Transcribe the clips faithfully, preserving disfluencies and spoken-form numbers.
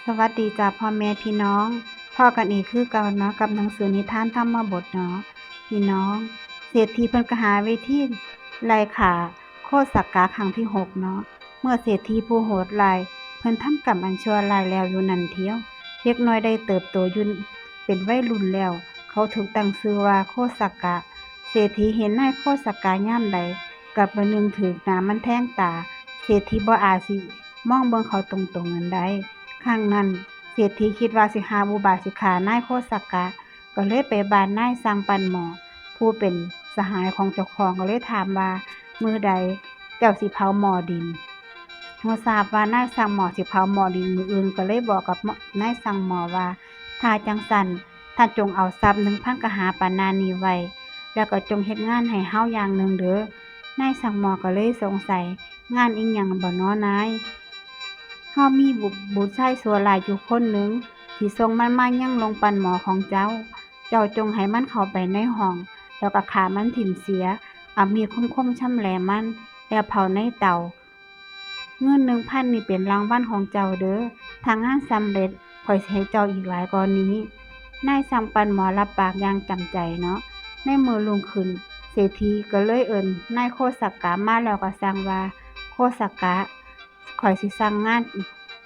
สวัสดีจ้าพ่อแม่พี่น้อง พ้อกันอีกคือเก่าเนาะ กับหนังสือนิทานธรรมบทเนาะ พี่น้อง เศรษฐีเพิ่นก็หาวิธีไล่ฆ่าโคสกะครั้งที่หกเนาะ เมื่อเศรษฐีผู้โหดร้ายเพิ่นทำกรรมอันชั่วร้ายแล้วอยู่นั่นเทียว เด็กน้อยได้เติบโตอยู่เป็นวัยรุ่นแล้ว เขาถูกตั้งชื่อว่าโคสกะ เศรษฐีเห็นนายโคสกะยามใด ก็บ่นึกถึงหน้ามันแทงตา เศรษฐีบ่อาจสิมองเบิ่งเขาตรงๆนั้นได้ ครั้งนั้น เศรษฐีคิดว่าสิหาอุบายสิฆ่านายโคสกะ ก็เลยไปบ้านนายช่างปั้นหม้อ ผู้เป็นสหายของเจ้าของ ก็เลยถามว่า มื้อใดเจ้าสิเผาหม้อดิน เมื่อทราบว่านายช่างหม้อสิเผาหม้อดินมื้ออื่น ก็เลยบอกกับนายช่างหม้อว่า ถ้าจั่งซั้น ท่านจงเอาทรัพย์หนึ่งพันกะหาปานนานี้ไว้ แล้วก็จงเฮ็ดงานให้เฮาอย่างหนึ่งเด้อ นายช่างหม้อก็เลยสงสัย งานอิหยังบ่น้อนาย เฮามีบุตร บุตรชายชั่วร้ายอยู่คนหนึ่ง ที่ส่งมันมายังโรงปั้นหม้อของเจ้า เจ้าจงให้มันเข้าไปในห้อง แล้วก็ฆ่ามันถิ่มเสีย เอามีดคมๆชำแหละมัน แล้วเผาในเตา เงินหนึ่งพันนี่เป็นรางวัลของเจ้าเด้อ ถ้างานสำเร็จ ข้อยสิให้เจ้าอีกหลายกว่านี้ นายช่างปั้นหม้อรับปากอย่างจำใจเนาะ ในมื้อรุ่งขึ้น เศรษฐีก็เลยเอิ้นนายโคสกะมาแล้วก็สั่งว่า โคสกะ ข้อยสิสั่งงาน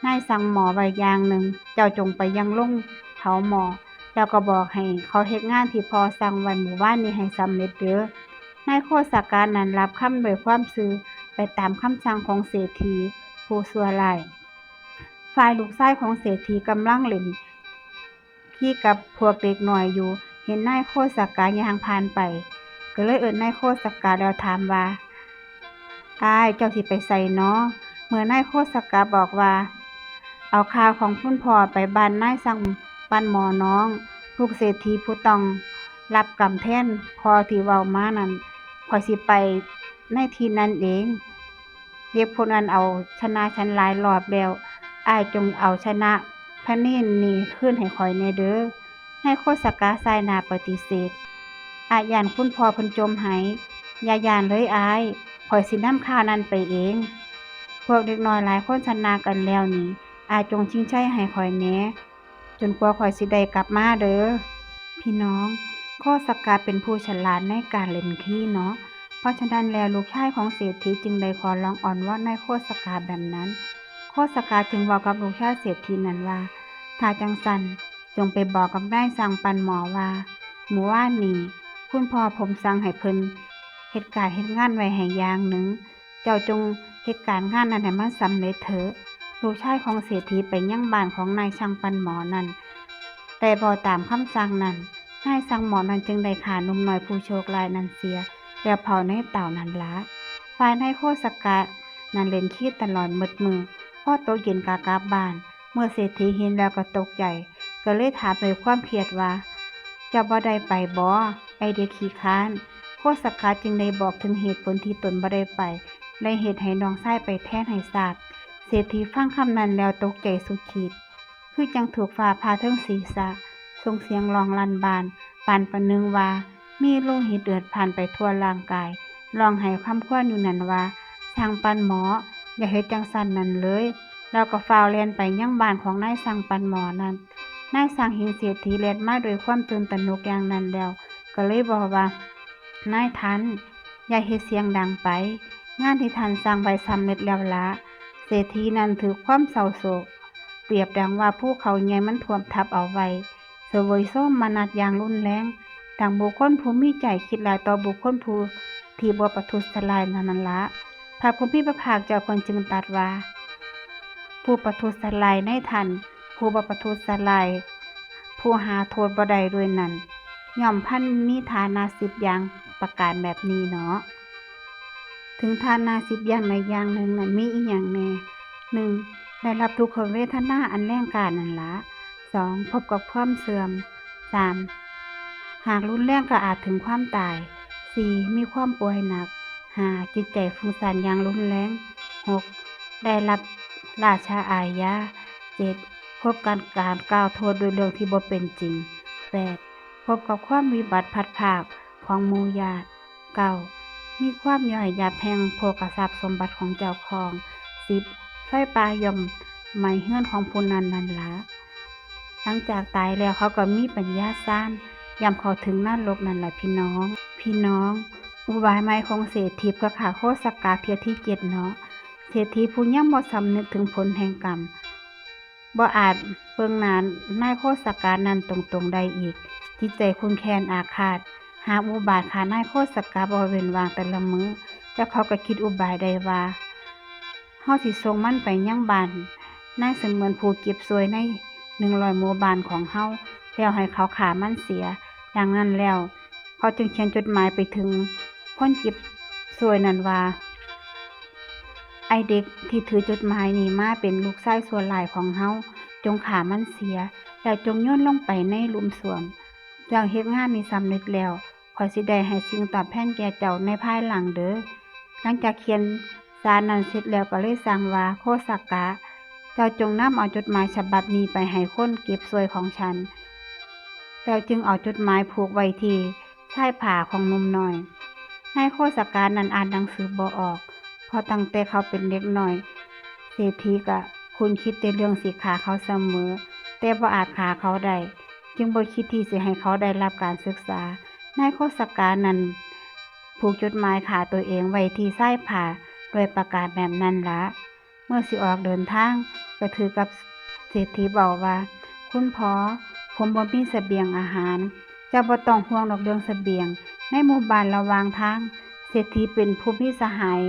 นายช่างหม้อไว้อย่างหนึ่ง เจ้าจงไปยังโรงเผาหม้อ แล้วก็บอกให้เขาเฮ็ดงานที่พ่อสั่งไว้มื้อวานนี้ให้สำเร็จเด้อ นายโคสกะนั้นรับคำด้วยความซื่อ ไปตามคำสั่งของเศรษฐีผู้ชั่วร้าย ฝ่ายลูกชายของเศรษฐีกำลังเล่นคีกับพวกเด็กน้อยอยู่ เห็นนายโคสกะย่างผ่านไป ก็เลยเอิ้นนายโคสกะแล้วถามว่า อ้าย เจ้าสิไปไสน้อ เมื่อนายโคสกะบอกว่า เอาข่าวของคุณพ่อไปบ้านนายช่างปั้นหม้อน้อง ลูกเศรษฐีผู้ต้องรับกรรมแทนพ่อที่เว้ามานั้น ข้อยสิไปในที่นั้นเอง เด็กผู้นั้นเอาชนะฉันหลายรอบแล้ว อ้ายจงเอาชนะพระเนนนี่คืนให้ข้อยแหน่เด้อ นายโคสกะสายหน้าปฏิเสธ อ้ายย้านคุณพ่อเพิ่นจ่มไห อย่าย้านเลยอ้าย ข้อยสินำข่าวนั้นไปเอง พวกเด็กน้อยหลายคนชนะกันแล้วนี่ อ้ายจงชิงชัยให้ข้อยแหน่ จนกว่าข้อยสิได้กลับมาเด้อ พี่น้อง โคสกะเป็นผู้ฉลาดในการเล่นคีเนาะ เพราะฉะนั้นแล้วลูกชายของเศรษฐีจึงได้ขอร้องอ้อนวอนนายโคสกะแบบนั้น โคสกะจึงเว้ากับลูกชายเศรษฐีนั้นว่า ถ้าจั่งซั้น จงไปบอกกับนายช่างปั้นหม้อว่า มื้อวานนี้ คุณพ่อผมสั่งให้เพิ่นเฮ็ดการเฮ็ดงานไว้ให้อย่างหนึ่ง เจ้าจงเฮ็ดการงานนั้นให้มันสำเร็จเถอะ ลูกชายของเศรษฐีไปยังบ้านของนายช่างปั้นหม้อนั้น ได้เว้าตามคำสั่งนั้น นายช่างหม้อนั้นจึงได้ฆ่าหนุ่มน้อยผู้โชคร้ายนั้นเสีย แล้วเผาในเตานั้นละ ฝ่ายนายโคสกะนั้นเล่นคีตลอดหมดมื้อ พอตกเย็นก็กลับบ้าน เมื่อเศรษฐีเห็นแล้วก็ตกใจ ก็เลยถามด้วยความเครียดว่า เจ้าบ่ได้ไปบ่ ไอ้เด็กขี้คร้าน โคสกะจึงได้บอกถึงเหตุผลที่ตนบ่ได้ไป และเฮ็ดให้น้องชายไปแทนให้ทราบ เศรษฐีฟังคำนั้นแล้วตกใจสุดขีด คือจั่งถูกฟ้าผ่าเทิงศีรษะ ส่งเสียงร้องลั่นบ้าน ปานประหนึ่งว่ามีโลหิตเลือดผ่านไปทั่วร่างกาย ร้องไห้คร่ำครวญอยู่นั่นว่า ช่างปั้นหม้อ อย่าเฮ็ดจั่งซั้นนั่นเลย แล้วก็ฟ้าวแล่นไปยังบ้านของนายช่างปั้นหม้อนั้น นายช่างเห็นเศรษฐีแล่นมาด้วยความตื่นตระหนกอย่างนั้นแล้ว ก็เลยบอกว่า นายท่าน อย่าเฮ็ดเสียงดังไป งานที่ท่านสั่งไว้สำเร็จแล้วละ เศรษฐีนั้นถือความเศร้าโศก เปรียบดังว่าภูเขาใหญ่มันท่วมทับเอาไว้ เสวยโสมนัสอย่างรุนแรง ดังบุคคลผู้มีใจคิดร้ายต่อบุคคลผู้ที่บ่ประทุษร้ายนั้นนั่นละ พระผู้มีพระภาคเจ้าเพิ่นจึงตรัสว่า ผู้ประทุษร้ายในท่าน ผู้บ่ประทุษร้าย ผู้หาโทษบ่ได้ด้วยนั้น ย่อมพันมีฐานะสิบอย่างประการแบบนี้เนาะ ถึงฐานะสิบอย่างใดอย่างหนึ่งนั้นมีอีหยังแหน่ หนึ่ง ได้รับทุกขเวทนาอันแรงกล้านั่นละ สอง พบกับความเสื่อม สาม หากรุนแรงก็อาจถึงความตาย สี่ มีความป่วยหนัก ห้า จิตใจฟุ้งซ่านอย่างรุนแรง หก ได้รับราชอาญา เจ็ด พบกับการกล่าวโทษด้วยเรื่องที่บ่เป็นจริง แปด พบกับความวิบัติพลัดพรากของหมู่ญาติ เก้า มีความย่อยยับแห่งโภคทรัพย์สมบัติของเจ้าของ สิบ ไฟป่าย่อม ไหม้เฮือนของผู้นั้นนั่นล่ะ หลังจากตายแล้วเขาก็มีปัญญาฌาน ย่อมเข้าถึงนรกนั่นล่ะพี่น้อง พี่น้อง อุบายใหม่ของเศรษฐีเพื่อฆ่าโคสกะเทื่อที่เจ็ดเนาะ เศรษฐีผู้ยังบ่สำนึกถึงผลแห่งกรรม บ่อาจเบิ่งหน้านายโคสกะนั้นตรงๆได้อีก จิตใจขุ่นแค้นอาฆาต หาอุบายฆ่านายโคสกะบ่เว้นว่างแต่ละมื้อ แล้วเขาก็คิดอุบายได้ว่า เฮาสิส่งมันไปยังบ้านนายเสมือนผู้เก็บส่วยในหนึ่งร้อยหมู่บ้านของเฮา แล้วให้เขาฆ่ามันเสีย ดังนั้นแล้ว เขาจึงเขียนจดหมายไปถึงคนเก็บส่วยนั้นว่า ไอ้เด็กที่ถือจดหมายนี้มาเป็นลูกชายชั่วร้ายของเฮา จงฆ่ามันเสีย แล้วจงโยนลงไปในหลุมส้วม เจ้าเฮ็ดงานนี้สำเร็จแล้ว ข้อยสิได้ให้สิ่งตอบแทนแก่เจ้าในภายหลังเด้อ หลังจากเขียนสารนั้นเสร็จแล้วก็เลยสั่งว่า โคสกะ เจ้าจงนำเอาจดหมายฉบับนี้ไปให้คนเก็บส่วยของฉัน แล้วจึงเอาจดหมายผูกไว้ที่ชายผ้าของหนุ่มน้อย นายโคสกะนั้นอ่านหนังสือบ่ออก เพราะตั้งแต่เขาเป็นเด็กน้อย เศรษฐีก็คุ้นคิดแต่เรื่องสิฆ่าเขาเสมอ แต่บ่อาจฆ่าเขาได้ จึงบ่คิดที่สิให้เขาได้รับการศึกษา นายโคสกะนั้นผูกจดหมายฆ่าตัวเองไว้ที่ชายผ้าโดยประกาศแบบนั้นละ เมื่อสิออกเดินทาง ก็ถือกับเศรษฐีเว้าว่า คุณพ่อ ผมบ่มีเสบียงอาหาร เจ้าบ่ต้องห่วงดอกเรื่องเสบียง ในหมู่บ้านระหว่างทาง เศรษฐีเป็นผู้มีสหาย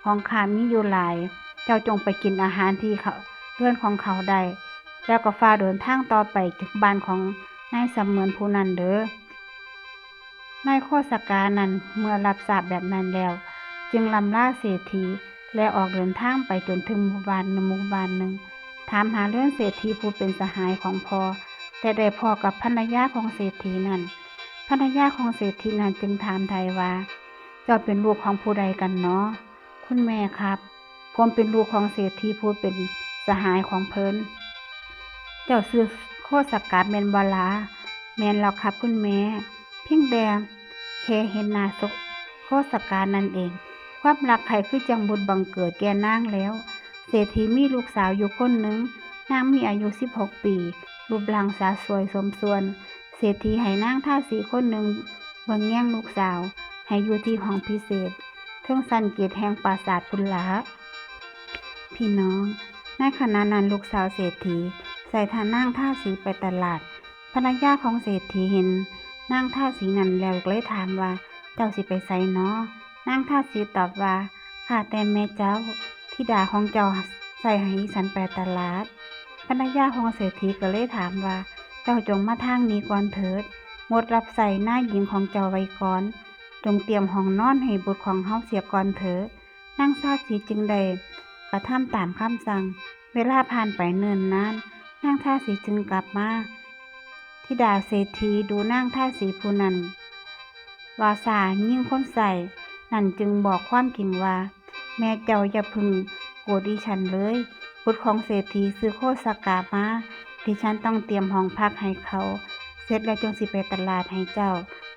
ของข้ามีอยู่หลาย เจ้าจงไปกินอาหารที่เขา เรือนของเขาได้ แล้วก็ฟ้าวเดินทางต่อไปถึงบ้านของนายเสมือนผู้นั้นเด้อ นายโคสกะนั้นเมื่อรับทราบแบบนั้นแล้ว จึงร่ำลาเศรษฐี และออกเดินทางไปจนถึงหมู่บ้านหนึ่งหมู่บ้านหนึ่ง ถามหาเรือนเศรษฐีผู้เป็นสหายของพ่อ และได้พ้อกับภรรยาของเศรษฐีนั้น ภรรยาของเศรษฐีนั้นจึงถามไถ่ว่า เจ้าเป็นลูกของผู้ใดกันหนอ คุณแม่ครับ ผมเป็นลูกของเศรษฐีผู้เป็นสหายของเพิ่น เจ้าชื่อโคสกะแม่นบ่ลา แม่นแล้วครับคุณแม่ เพียงแต่แค่เห็นหน้าโคสกะนั่นเอง ความรักใคร่คือจั่งบุญบังเกิดแก่นางแล้ว เศรษฐีมีลูกสาวอยู่คนหนึ่ง นางมีอายุสิบหกปี รูปร่างสะสวยสมส่วน เศรษฐีให้นางทาสีคนหนึ่งเบิ่งแยงลูกสาว ให้อยู่ที่ห้องพิเศษ เทิงชั้นเจ็ดแห่งปราสาทพุ้นละ พี่น้อง ในขณะนั้นลูกสาวเศรษฐีใส่ท่านางทาสีไปตลาด ภรรยาของเศรษฐีเห็นนางทาสีนั้นแล้วเลยถามว่า เจ้าสิไปไสหนอ นางทาสีตอบว่า ข้าแต่แม่เจ้า ธิดาของเจ้าใส่ให้ฉันไปตลาด ภรรยาของเศรษฐีก็เลยถามว่า เจ้าจงมาทางนี้ก่อนเถิด งดรับใช้นายหญิงของเจ้าไว้ก่อน จงเตรียมห้องนอนให้บุตรของเฮาเสียก่อนเถิด นางทาสีจึงได้กระทำตามคำสั่ง เวลาผ่านไปเนิ่นนาน นางทาสีจึงกลับมา ธิดาเศรษฐีดูนางทาสีผู้นั้น ว่าซ่ายิ่งคนใช้ นั่นจึงบอกความจริงว่า แม่เจ้าอย่าเพิ่งโกรธอีฉันเลย บุตรของเศรษฐีชื่อโคสกะมา ดิฉันต้องเตรียมห้องพักให้เขา เสร็จแล้วจึงสิไปตลาดให้เจ้า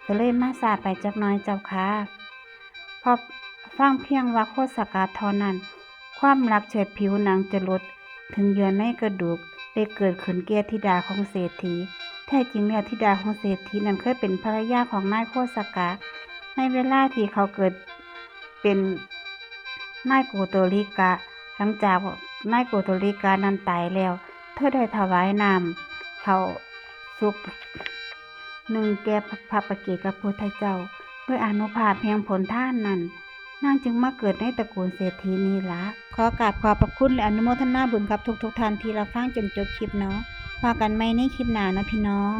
ก็เลยมาซ่าไปจักหน่อยเจ้าค่ะ พอฟังเพียงว่าโคสกะเท่านั้น ความรักเฉดผิวหนังจรดถึงเยื่อในกระดูก ได้เกิดขึ้นแก่ธิดาของเศรษฐี แท้จริงแล้วธิดาของเศรษฐีนั้นเคยเป็นภรรยาของนายโคสกะ ในเวลาที่เขาเกิดเป็นนายโกโตริกะ หลังจากนายโกโตริกะนั้นตายแล้ว เธอได้ถวายน้ำข้าวสุกหนึ่งแก่พระปกิจกับพุทธเจ้า ด้วยอานุภาพแห่งผลทานนั้น นางจึงมาเกิดในตระกูลเศรษฐีนี้ละ ขอกราบขอบพระคุณและอนุโมทนาบุญกับทุกๆท่านที่รับฟังจนจบคลิปเนาะ พอกันใหม่ในคลิปหน้านะพี่น้อง